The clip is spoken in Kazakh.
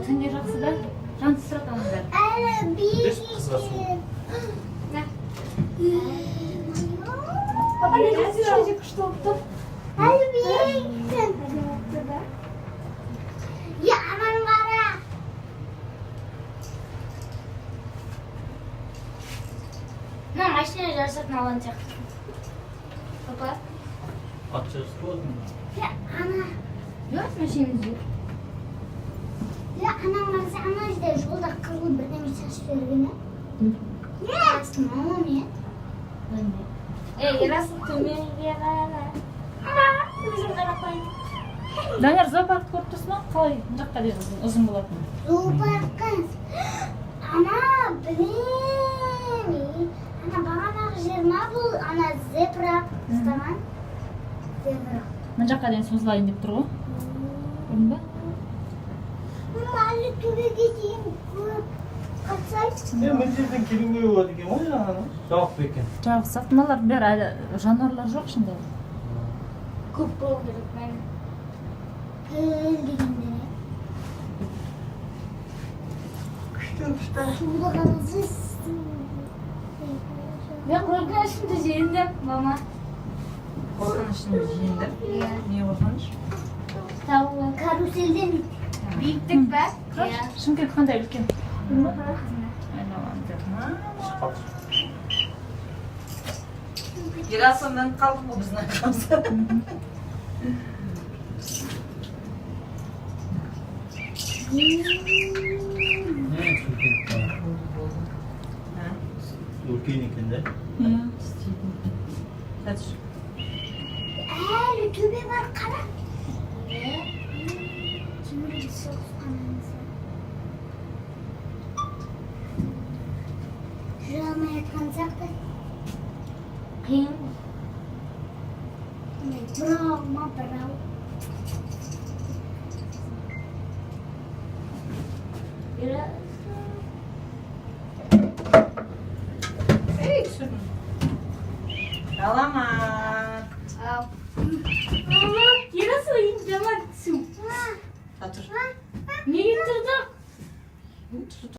Түнде жақсы да. Жансыз тұрады аның бәрі. Әлі биік Бес қызға су. екен. Папа, мына жерде күшті болып тұр. Әлі биік екен. Е, ананы қара. Мына машина жарысатын алаң сияқты. Папа. Ат жарысы болады ма? Е, ана. Жоқ, машина жоқ. Е, ананы қараса, ана жерде жолда қызыл бірдеме шашып жіберген, е? Е, мама не? Ей, Ерасыл, төменге қара. Өзім қарап қояйын. Данияр, зоопаркты көріп тұрсың ба? Қалай мына жаққа дейін ұзын, ұзын болатынын. Зоопаркқа. Ана, білем. Ана бағанағы жер ма бұл? Ана зебра ұстаған. Зебра. Мына жаққа дейін созылайын деп тұр ғой. Көрдің ба? Мама, әлі төбеге дейін көп. Қатсай. Е, мына жерден келуге болады екен ғой жаңағы. Жауап екен. Жабық сияқты. Мыналар бәрі әлі жануарлар жоқ ішінде. Көп болу керек мен. Піл дегендер. Күшті, күшті. Суды қарасы. Мен қорқынышымды жеңдім, мама. Қорқынышыңды жеңдім. Иә. Не қорқыныш? Тауы. Карусельден. Биіктік па? Иә. Шымкент қандай үлкен. Көрдің ба? Айналам. Ерасыл, мініп қалдық қой біздің арқамызда. Не, үлкен. Болды, болды. А? Үлкен екен да. Иә. Істейтін. Сәт. Әлі төбе бар, қара. Темірге соғысқан анасы. Жүре алмай жатқан сияқты. Қиын. Андай бұрау ма, бұрау. Ерасыл. Ей, түсірдім. Аламан.